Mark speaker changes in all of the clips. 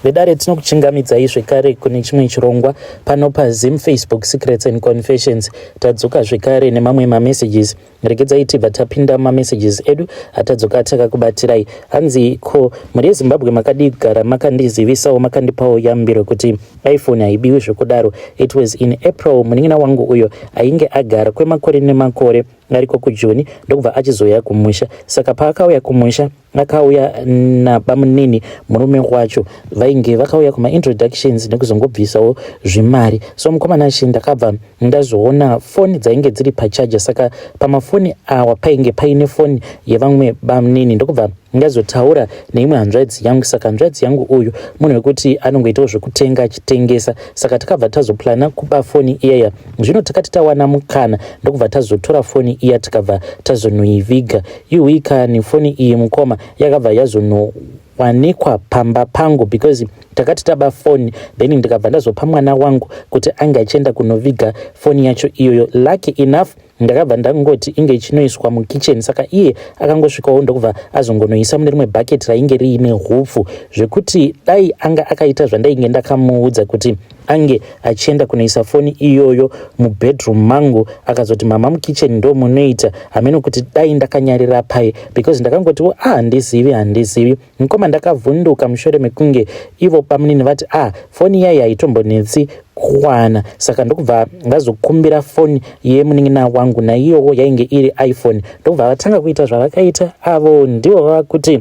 Speaker 1: Vedare, tinokuchingamidzai zvekare kune chimwe chirongwa pano paZim Facebook Secrets and Confessions. Tadzoka zvekare nemamwe mamessages. Regedzai tibva tapinda mumamessages edu atadzoka takakubatirai. Hanzi, ko mhuri yeZimbabwe, makadii kugara makandizivisawo, makandipawo yambiro kuti iPhone haibiwi zvekudaro? It was in April, munin'ina wangu uyo ainge agara kwemakore nemakore ariko kuJoni ndokubva achizouya kumusha. Saka paakauya kumusha, akauya nabamunini murume wacho. Vainge vakauya kumaintroductions nekuzongobvisawo zvimari. So mukomana chi, ndakabva ndazoona foni dzainge dziri pacharger. Saka pamafoni awa painge paine foni yevamwe bamunini, ndokubva ndazotaura neimwe hanzvadzi yangu. Saka hanzvadzi yangu uyu munhu wekuti anongoitawo zvekutenga achitengesa. Saka takabva tazoplana kuba foni iyaya. Zvino takati tawana mukana, ndokubva tazotora foni iya, tikabva tazonoiviga. Iwikani, foni iyi mukoma yakabva yazonowanikwa pamba pangu, because takati taba foni, then ndikabva ndazopa mwana wangu kuti ange achienda kunoviga foni yacho iyoyo. Lucky enough, ndakabva ndangoti inge ichinoiswa mukitchen. Saka iye akangosvikawo, ndokubva azongonoisa mune rimwe bhaketi rainge riine hupfu, zvekuti dai anga akaita zvandainge ndakamuudza kuti ange achienda kunoisa foni iyoyo mubedroom mangu, akazoti, "Mama, mukitchen ndo munoita," hameno kuti dai ndakanyarira pai, because ndakangotiwo, "Ah, handizivi, handizivi." Mukoma, ndakavhunduka mushure mekunge ivo pamunini vati, "Ah, foni iyai haitombonetsi kuwana." Saka ndokubva vazokumbira foni yemunin'ina wangu, naiyowo yainge iri iPhone. Ndokubva vatanga kuita zvavakaita. Avo ndivo vava kuti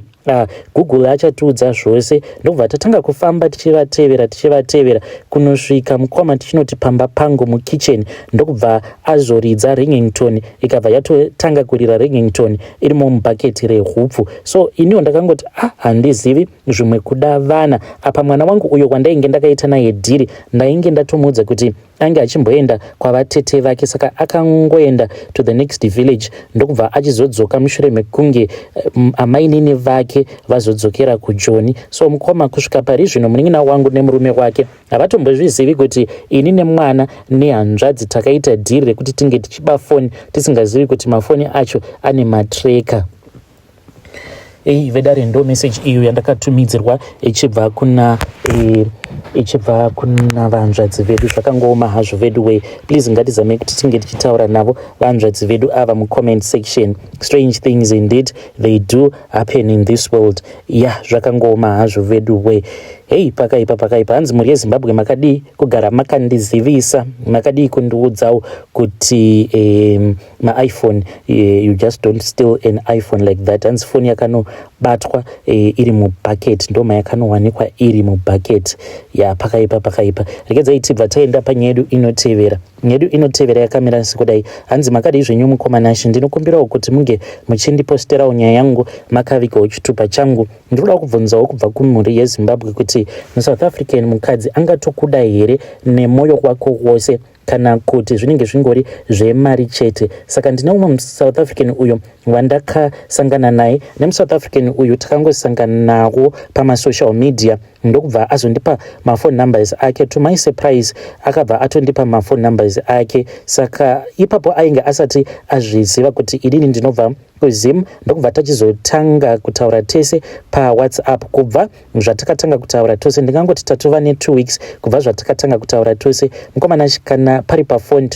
Speaker 1: Google achatiudza zvose. Ndobva tatanga kufamba tichivatevera, tichivatevera kunosvika mukoma tichinoti pamba pangu mukitchen. Ndokubva azoridza ringtone, ikabva yatotanga kurira ringtone irimo mubhaketi rehupfu. So iniwo ndakangoti, "Ah, handizivi, zvimwe kuda vana." Apa mwana wangu uyo wandainge ndakaita naye deal, ndainge ndatomuudza kuti ange achimboenda kwavatete vake. Saka akangoenda to the next village, ndokubva achizodzoka mushure mekunge amainini vake vazodzokera kuJoni. So mukoma, kusvika pari zvino munin'ina wangu nemurume wake havatombozvizivi kuti ini nemwana nehanzvadzi takaita deal rekuti tinge tichiba foni, tisingazivi kuti mafoni acho ane matracker. Ei vedare, ndo message iyo yandakatumidzirwa ichibva kuna vanzvadzi vedu. Zvakangooma hazvo vedu wei. Please, ngatizamei kuti tinge tichitaura navo vanzvadzi vedu ava mucomment section. Strange things indeed, they do happen in this world. Ya yeah, zvakangooma hazvo vedu wei. Hei, pakaipa, pakaipa. Hanzi, mhuri yeZimbabwe, makadii kugara makandizivisa, makadii kundiudzawo kuti maiPhone, you just don't steal an iPhone like that? Hanzi foni yakanobatwa iri mubucket, ndo mayakanowanikwa iri mubucket. Ya, pakaipa, pakaipa. Regedzai tibva taenda panyaya yedu inotevera. Nyaya yedu inotevera yakamira sekudai. Hanzi, makadii zvenyu mukoma Nashe? Ndinokumbirawo kuti munge muchindiposterawo nyaya yangu makavigawo chitupa changu. Ndinoda kubvunzawo kubva kumhuri yeZimbabwe kuti muSouth African mukadzi angatokuda here nemwoyo wako wose, kana kuti zvinenge zvingori zvemari chete? Saka ndine umwe muSouth African uyo wandakasangana naye. NemuSouth African uyu takangosangana nawo pamasocial media, ndokubva azondipa maphone numbers ake. To my surprise, akabva atondipa maphone numbers ake. Saka ipapo ainge asati azviziva kuti inini ndinobva kuZim. Ndokubva tachizotanga kutaura tese paWhatsApp. Kubva zvatakatanga kutaura tose, ndingangoti tatova ne2 weeks kubva zvatakatanga kutaura tose. Mukomana, kana pari pafoni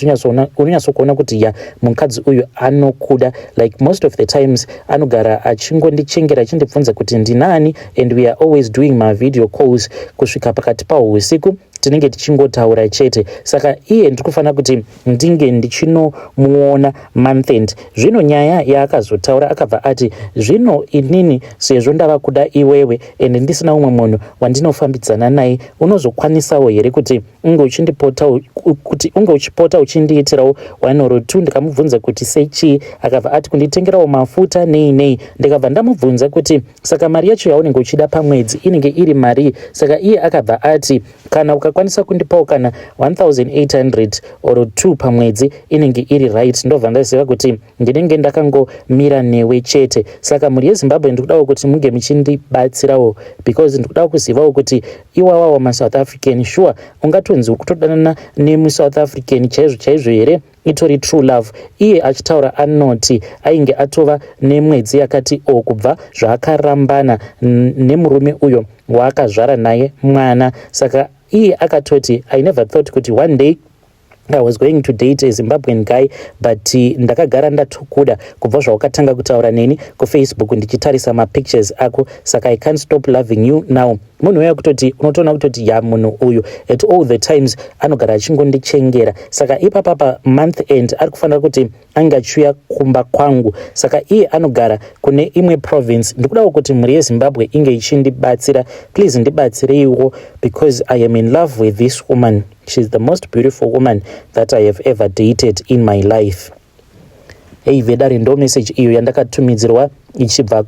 Speaker 1: unonyatsokuona kuti ya, mukadzi uyu anokuda. Like, most of the times anogara achingondichengera, achindibvunza kuti ndinani, and we are always doing mavideo calls kusvika pakati pausiku. Tinenge tichingotaura chete. Saka iye ndiri kufanira kuti ndinge ndichinomuona month end. Zvino nyaya yaakazotaura, akabva ati, "Zvino inini sezvo ndava kuda iwewe ende ndisina umwe munhu wandinofambidzana naye, unozokwanisawo here kuti unge uchindipota, kuti unge uchipota uchindiitirawo one or two?" Ndikamubvunza kuti sechii? Akabva ati kunditengerawo mafuta, nei nei. Ndikabva ndamubvunza kuti saka mari yacho yaunenge uchida pamwedzi inenge iri mari? Saka iye akabva ati, "Kana ukakwanisa kundipawo kana 1800 or 2 pamwedzi, inenge iri right. Ndobva ndaziva kuti ndinenge ndakangomira newe chete." Saka mhuri yeZimbabwe, ndikudawo kuti munge muchindibatsirawo, because ndikudawo kuzivawo kuti iwawawo maSouth African, sure ungatonzi uri kutodanana nemuSouth African chaizvo chaizvo here, itori true love? Iye achitaura anoti ainge atova nemwedzi yakati o kubva zvaakarambana nemurume uyo. Waakazvara naye mwana. Saka iye akatoti, "I never thought kuti one day I was going to date a Zimbabwean guy, but ndakagara ndatokuda kubva zvawakatanga kutaura neni kuFacebook ndichitarisa mapictures ako, saka I can't stop loving you now." Munhu uya kutoti unotoona kutoti ya, munhu uyu at all the times anogara achingondichengera. Saka ipapapa month end ari kufanira kuti ange achiuya kumba kwangu. Saka iye anogara kune imwe province. Ndikudawo kuti mhuri yeZimbabwe inge ichindibatsira. Please ndibatsireiwo, because I am in love with this woman. She's the most beautiful woman that I have ever dated in my life. Hei vedare, ndo message iyo yandakatumidzirwa ichibva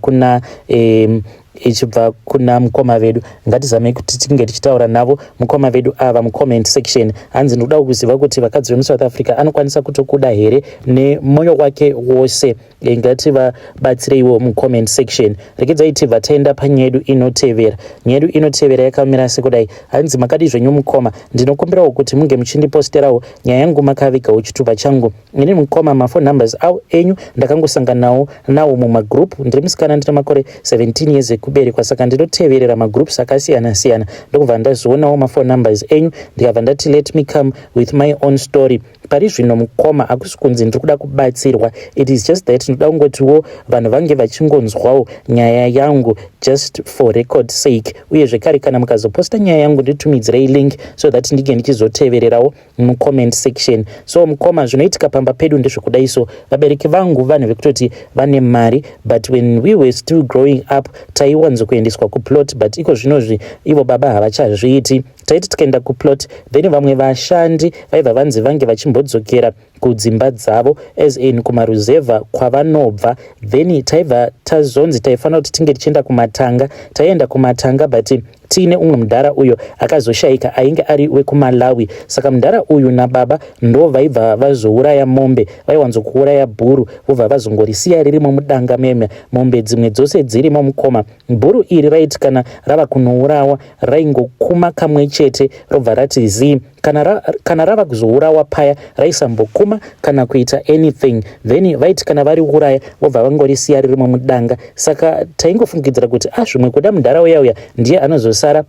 Speaker 1: kuna mukoma vedu. Ngatizamei kuti tinge tichitaura navo mukoma vedu ava mucomment section. Hanzi, "Ndikuda kuziva kuti vakadzi vemuSouth Africa anokwanisa kutokuda here nemwoyo wake wose?" Ngativabatsireiwo mucomment section. Regedzai tibva taenda panyaya yedu inotevera. Nyaya yedu inotevera yakamira sekudai. Hanzi, "Makadi zvenyu mukoma? Ndinokumbirawo kuti munge muchindiposterawo nyaya yangu makavigawo chitupa changu. Ini mukoma, mafone numbers au enyu ndakangosanganawo nawo mumagroup. Ndiri musikana, ndine makore 17 years ekuberekwa, saka ndinoteverera magroups akasiyana siyana. Ndokubva ndazoonawo mafone numbers enyu, ndikabva ndati let me come with my own story. Pari zvino mukoma, hakusi kunzi ndiri kuda kubatsirwa. It is just that ndinoda kungotiwo vanhu vange vachingonzwawo nyaya yangu just for record sake. Uye zvekare, kana mukazoposta nyaya yangu, nditumidzirei link so that ndinge ndichizotevererawo mucomment section. So mukoma, zvinoitika pamba pedu ndezvekudai. So vabereki vangu vanhu vekutoti vane mari, but when we were still growing up taiwanzokuendeswa kuplot, but iko zvinozvi ivo baba havachazviiti. Taiti tikaenda kuplot, then vamwe vashandi vaibva vanzi vange vachimbodzokera kudzimba dzavo, as in kumaruzevha kwavanobva. Then taibva tazonzi taifanira kuti tinge tichienda kumatanga. Taienda kumatanga, but tiine umwe mudhara uyo akazoshayika ainge ari wekuMalawi. Saka mudhara uyu nababa ndo vaibva vazouraya mombe. Vaiwanzokuuraya bhuru, vobva vazongorisiya ririmo mudanga meme, mombe dzimwe dzose dzirimo. Mukoma, bhuru iri raiti kana rava kunourawa, raingokuma kamwe chete, robva rati zii. Kana rava kuzourawa paya, raisambokuma kana kuita anything. Then vaiti kana variuraya, vobva vangorisiya ririmo mudanga. Saka taingofungidzira kuti ah, zvimwe kuda mudhara uya uya ndiye anozosara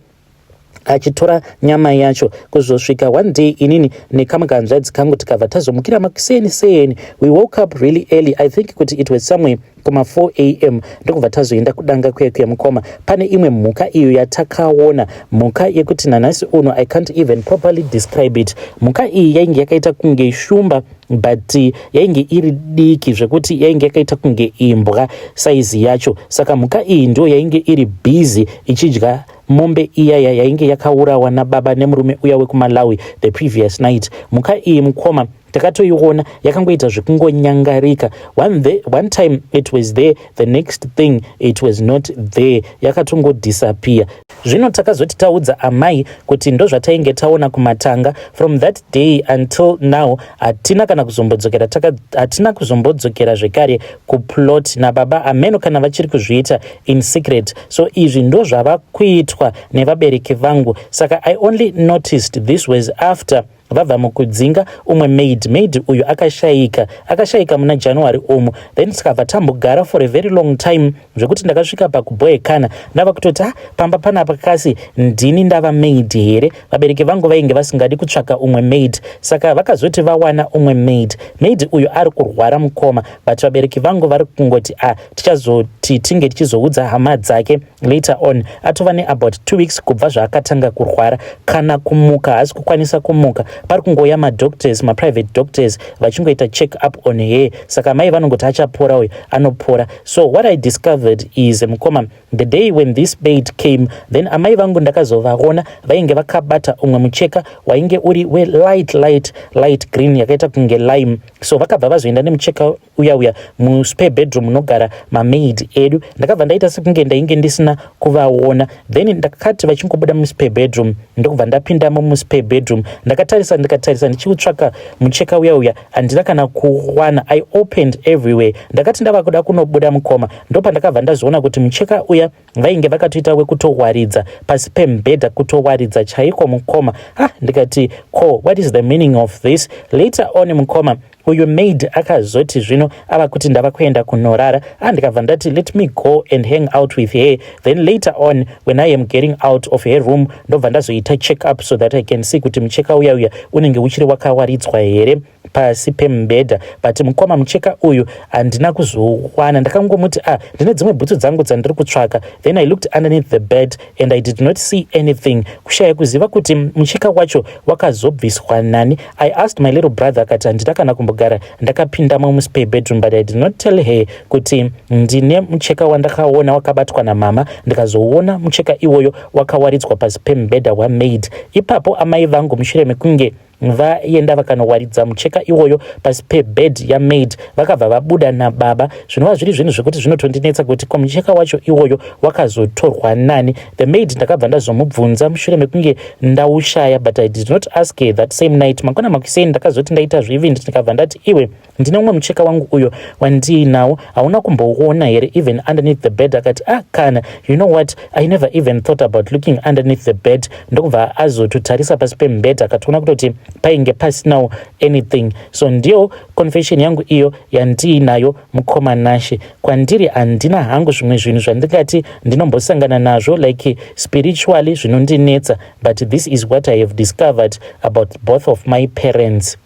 Speaker 1: achitora nyama yacho. Kuzosvika one day inini nekamwe kanzvadzi kangu tikabva tazomukira makuseni seni. We woke up really early, I think kuti it was somewhere kuma4 am, ndokubva tazoenda kudanga kuya kuya. Mukoma, pane imwe mhuka iyo yatakaona, mhuka yekuti nanhasi uno I can't even properly describe it. Mhuka iyi yainge yakaita kunge shumba, but yainge iri diki zvekuti yainge yakaita kunge imbwa saizi yacho. Saka mhuka iyi ndo yainge iri busy ichidya mombe iyaya yainge yakaurawa nababa nemurume uya wekuMalawi the previous night. Mhuka iyi mukoma, takatoiona yakangoita zvekungonyangarika. One time it was there, the next thing it was not there, yakatongodisappear. Zvino takazoti taudza amai kuti ndozvatainge taona kumatanga. From that day until now hatina kana kuzombodzokera, hatina kuzombodzokera zvekare kuplot nababa. Ameno kana vachiri kuzviita in secret. So izvi ndo zvava kuitwa nevabereki vangu. Saka I only noticed this was after vabva mukudzinga umwe maid. Maid uyu akashayika, akashayika muna January umu. Then tikabva tambogara for a very long time, zvekuti ndakasvika pakubhoekana, ndava kutoti, ah, pamba panapa kasi ndini ndava maid here? Vabereki vangu vainge vasingadi kutsvaka umwe maid. Saka vakazoti vawana umwe maid, maid uyu ari kurwara mukoma, but vabereki vangu vari kungoti, ah, tichazoti tinge tichizoudza hama dzake later on. Atova neabout 2 weeks kubva zvaakatanga kurwara. Kana kumuka haasi kukwanisa kumuka. Pari kungoya madoctors, maprivate doctors, vachingoita check up on her. Saka mai vanongoti achapora uyu, anopora. So what I discovered is, mukoma, the day when this maid came, then amai vangu ndakazovaona vainge vakabata umwe mucheka wainge uri welight light light green, yakaita kunge lime. So vakabva vazoenda nemucheka uya uya muspare bedroom munogara mamaid edu. Ndakabva ndaita sekunge ndainge ndisina kuvaona. Then ndakati vachingobuda muspare bedroom, ndokubva ndapindamo muspare bedroom. Ndakatarisa, ndikatarisa ndichiutsvaka mucheka uya uya, handina kana kuwana. I opened everywhere. Ndakati ndava kuda kunobuda mukoma, ndopandakabva ndazoona kuti mucheka uya vainge vakatoita wekutowaridza pasi pemubhedha, kutowaridza chaiko mukoma. Ah, ndikati, ko what is the meaning of this? Later on mukoma, Uyu maid akazoti zvino ava kuti ndava kuenda kunorara. Ah, ndikabva ndati, "Let me go and hang out with her, then later on when I am getting out of her room, ndobva ndazoita check up so that I can see kuti mucheka uya uya unenge uchiri wakawaridzwa here pasi pemubhedha." But mukoma, mucheka uyu handina kuzowana. Ndakangomuti, "Ah, ndine dzimwe bhutsu dzangu dzandiri kutsvaka." Then I looked underneath the bed and I did not see anything. Kushaya kuziva kuti mucheka wacho wakazobviswa nani. I asked my little brother, akati handina kana kumbogara ndakapindamo muspare bedroom. But I did not tell her kuti ndine mucheka wandakaona wakabatwa namama, ndikazoona mucheka iwoyo wakawaridzwa pasi pemubhedha wamaid. Ipapo amai vangu, mushure mekunge vaenda vakanowaridza mucheka iwoyo pasi pebed yamaid, vakabva vabuda nababa, zvinova zviri zvinhu zvekuti zvinotondinetsa kuti ko mucheka wacho iwoyo wakazotorwa nani. The maid ndakabva ndazomubvunza mushure mekunge ndaushaya, but I did not ask her that same night. Mangwana makuseni ndakazoti ndaita zvivindi, ndikabva ndati, "Iwe, ndine umwe mucheka wangu uyo wandiinawo, hauna kumbouona here even underneath the bed?" Akati, "Ah, kana, you know what, I never even thought about looking underneath the bed." Ndokubva azototarisa pasi pemubhedha, akatoona kutoti painge pasinawo anything. So ndiyo confession yangu iyo yandiinayo, mukoma Nashe. Kwandiri handina hangu zvimwe zvinhu zvandingati ndinombosangana nazvo like spiritually zvinondinetsa, but this is what I have discovered about both of my parents.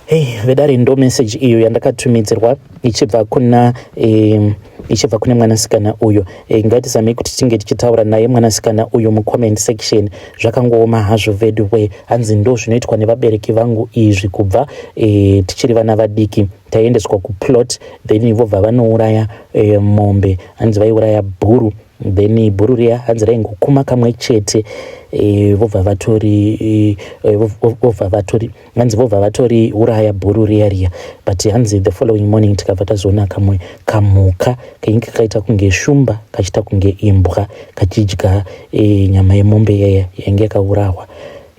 Speaker 1: Hei vedare, ndo message iyo yandakatumidzirwa ichibva kune mwanasikana uyo. Ngatizamei kuti tinge tichitaura naye mwanasikana uyo mucomment section. Zvakangooma hazvo veduwe. Hanzi ndo zvinoitwa nevabereki vangu izvi kubva tichiri vana vadiki. Taiendeswa kuplot, then vobva vanouraya mombe. Hanzi vaiuraya bhuru, then bhuru riya hanzi raingokuma kamwe chete, vobva vatori, hanzi vobva vatori uraya bhuru riya riya. But hanzi the following morning tikabva tazoona kamwe kamuka kainge kakaita kunge shumba, kachiita kunge imbwa, kachidya nyama yemombe yaya yainge yakaurawa.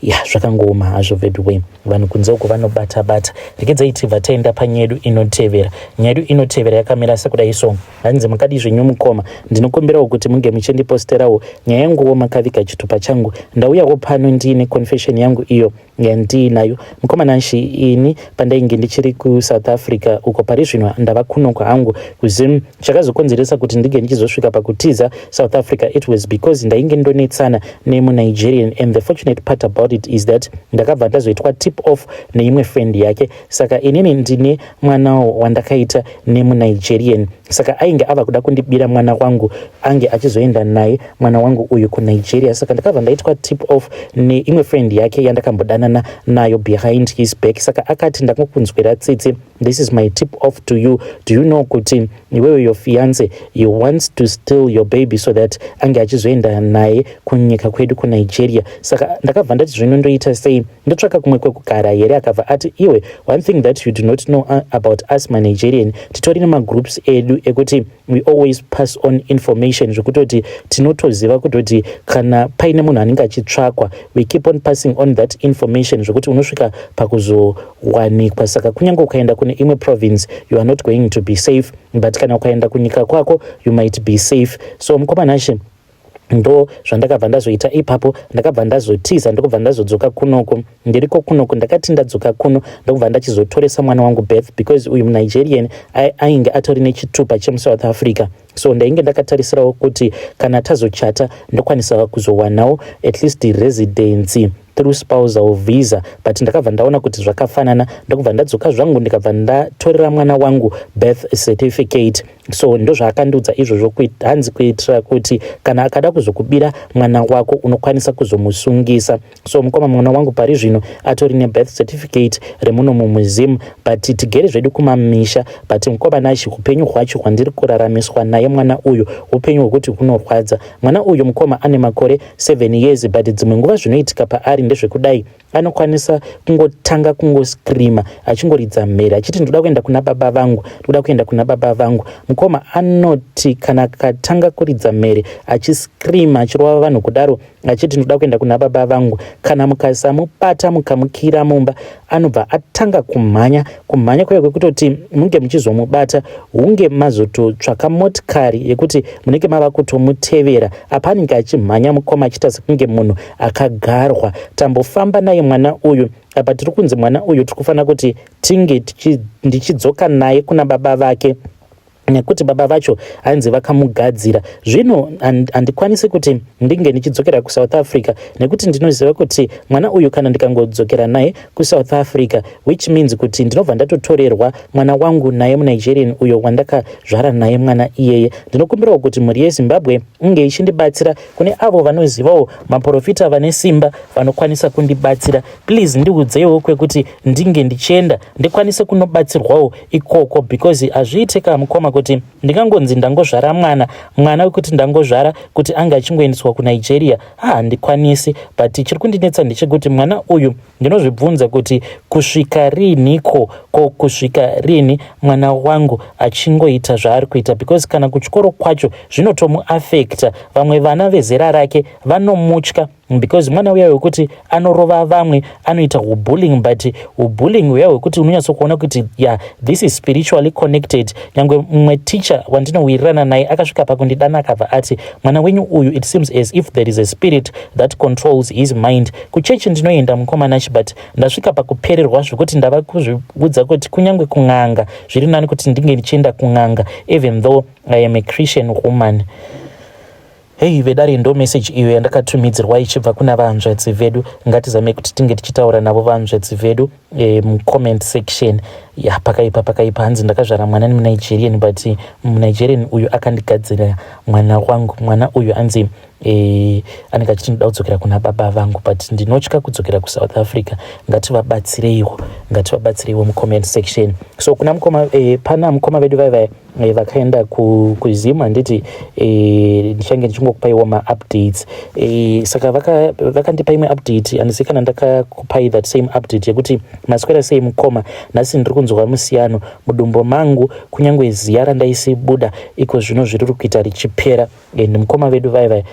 Speaker 1: Ya, zvakangooma hazvo veduwe. Vanhu kunze uko vanobata bata. Regedzai tibva taenda panyaya yedu inotevera. Nyaya yedu inotevera yakamira sekudai. So hanzi, "Makadi zvenyu mukoma? Ndinokumbirawo kuti munge muchindiposterawo nyaya yanguwo makaviga chitupa changu. Ndauyawo pano ndiine confession yangu iyo yandiinayo. Mukoma Nashi, ini pandainge ndichiri kuSouth Africa uko, pari zvino ndava kuno kwangu kuZim. Chakazokonzeresa kuti ndinge ndichizosvika pakutiza South Africa, it was because ndainge ndonetsana nemuNigerian, and the fortunate part about it is that ndakabva ndazoitwa tip off neimwe friend yake. Saka inini ndine mwanawo wandakaita nemuNigerian, saka ainge ava kuda kundibira mwana wangu, ange achizoenda naye mwana wangu uyu kuNigeria. Saka ndakabva ndaitwa tip off neimwe friend yake yandakambodanana nayo behind his back. Saka akati, 'Ndangokunzwira tsitsi, this is my tip off to you. Do you know kuti iwewe your fiance, he wants to steal your baby so that ange achizoenda naye kunyika kwedu kuNigeria?' Saka ndakabva ndati, zvino ndoita sei? Ndotsvaka kumwe kwekugara here? Akabva ati, 'Iwe, one thing that you do not know about us maNigerian, titori nemagroups edu ekuti we always pass on information, zvekutoti tinotoziva kutoti kana paine munhu anenge achitsvakwa, we keep on passing on that information zvekuti unosvika pakuzowanikwa. Saka kunyange ukaenda kune imwe province, you are not going to be safe, but kana ukaenda kunyika kwako, you might be safe.' So mukoma Nashe, ndo zvandakabva ndazoita ipapo. Ndakabva ndazotiza, ndokubva ndazodzoka kunoko. Ndiriko kunoko, ndakati ndadzoka kuno, ndokubva ndachizotoresa mwana wangu birth, because uyu muNigerian ainge atori nechitupa chemuSouth Africa. So ndainge ndakatarisirawo kuti kana tazochata, ndokwanisa kuzowanawo at least residency through spousal visa. But ndakabva ndaona kuti zvakafanana, ndokubva ndadzoka zvangu, ndikabva ndatorera mwana wangu birth certificate. So ndozvaakandiudza izvozvo, hanzi kuitira kuti kana akada kuzokubira mwana wako, unokwanisa kuzomusungisa. So mukoma, mwana wangu pari zvino atori nebirth certificate remuno mumuZim, but tigere zvedu kumamisha. But mukoma Nashi, upenyu hwacho hwandiri kuraramiswa naye mwana uyu, upenyu hwekuti hunorwadza. Mwana uyu, mukoma, ane makore 7 years, but dzimwe nguva zvinoitika paari ndezvekudai: anokwanisa kungotanga kungoscreama, achingoridza mhere achiti, 'Ndoda kuenda kuna baba vangu, ndoda kuenda kuna baba vangu.' Mukoma, anoti kana akatanga kuridza mhere, achiscreama, achirova vanhu kudaro, achiti, 'Ndoda kuenda kuna baba vangu,' kana mukasamubata, mukamukira mumba, anobva atanga kumhanya, kumhanya kuya kwekutoti munge muchizomubata hunge mazototsvaka motikari yekuti munenge mava kutomutevera. Apa anenge achimhanya, mukoma, achiita sekunge munhu akagarwa. Tambofamba naye." naye mwana uyu. Apa tiri kunzi mwana uyu tiri kufanira kuti tinge ndichidzoka naye kuna baba vake nekuti baba vacho hanzi vakamugadzira. Zvino handikwanisi kuti ndinge ndichidzokera kuSouth Africa nekuti ndinoziva kuti mwana uyu kana ndikangodzokera naye kuSouth Africa, which means kuti ndinobva ndatotorerwa mwana wangu naye muNigerian uyo wandakazvara naye mwana iyeye. Ndinokumbirawo kuti mhuri yeZimbabwe inge ichindibatsira. Kune avo vanozivawo maprofita vane simba vanokwanisa kundibatsira, please ndiudzeiwo kwekuti ndinge ndichienda ndikwanise kunobatsirwawo ikoko, because hazviitika, mukoma, kuti ndingangonzi ndangozvara mwana, mwana wekuti ndangozvara, kuti ange achingoendeswa kuNigeria. Handikwanisi. But chiri kundinetsa ndechekuti mwana uyu ndinozvibvunza kuti kusvika riniko, ko kusvika rini mwana wangu achingoita zvaari kuita? Because kana kuchikoro kwacho zvinotomuafecta. Vamwe vana vezera rake vanomutya because mwana uya wekuti anorova vamwe, anoita ubullying, but ubullying uya hwekuti unonyatsokuona kuti, yeah, this is spiritually connected. Nyange mumwe teacher wandinowirirana naye akasvika pakundidana akabva ati, "Mwana wenyu uyu, it seems as if there is a spirit that controls his mind." Kuchechi ndinoenda, mukoma Nashi, but ndasvika pakupererwa zvekuti ndava kuzviudza kuti kunyange kun'anga zviri nani kuti ndinge ndichienda kun'anga, even though I am a Christian woman. Hei vedare, ndo message iyo yandakatumidzirwa ichibva kuna vanzvadzi vedu. Ngatizame kuti tinge tichitaura navo vanzvadzi vedu mucomment section. Ya, pakaipa, pakaipa. Hanzi ndakazvara mwana nemuNigerian, but muNigerian uyu akandigadzira mwana wangu. Mwana uyu anzi anenge achiti ndoda kudzokera kuna baba vangu, but ndinotya kudzokera kuSouth Africa. Ngativabatsireiwo, ngativabatsireiwo mucomment section. So kuna mukoma pana mukoma vedu vaivai vakaenda kuZim, handiti? Ndichange ndichingokupaiwo maupdates. Saka vakandipa imwe update. Handisi kana ndakakupai that same update yekuti, "Maswera sei mukoma? Nhasi ndiri kunzwa musiyano mudumbo mangu, kunyange ziya randaisibuda iko zvino zviri kuita richipera." And mukoma vedu vaivai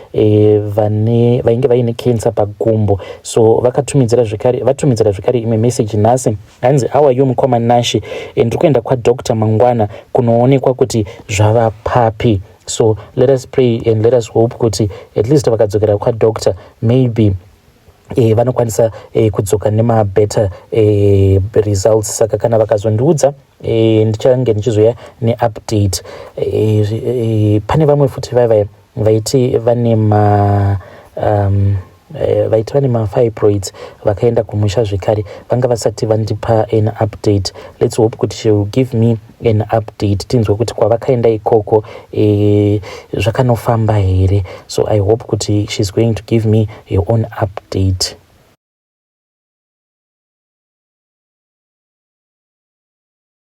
Speaker 1: vane vainge vaine cancer pagumbo, so vakatumidzira zvekare, vatumidzira zvekare imwe message nhasi. Hanzi, "How are you, mukoma Nashi? Ndiri kuenda kwadoctor mangwana kunoonekwa kuti zvava papi." So let us pray and let us hope kuti at least vakadzokera kwadoctor, maybe vanokwanisa kudzoka nemabetter results. Saka kana vakazondiudza, ndichange ndichizoya neupdate. Pane vamwe futi vaivai vaiti vane ma vaiti vane mafibroids, vakaenda kumusha zvekare. Vanga vasati vandipa an update. Let's hope kuti she will give me an update, tinzwe kuti kwavakaenda ikoko zvakanofamba here. So I hope kuti she's going to give me her own update.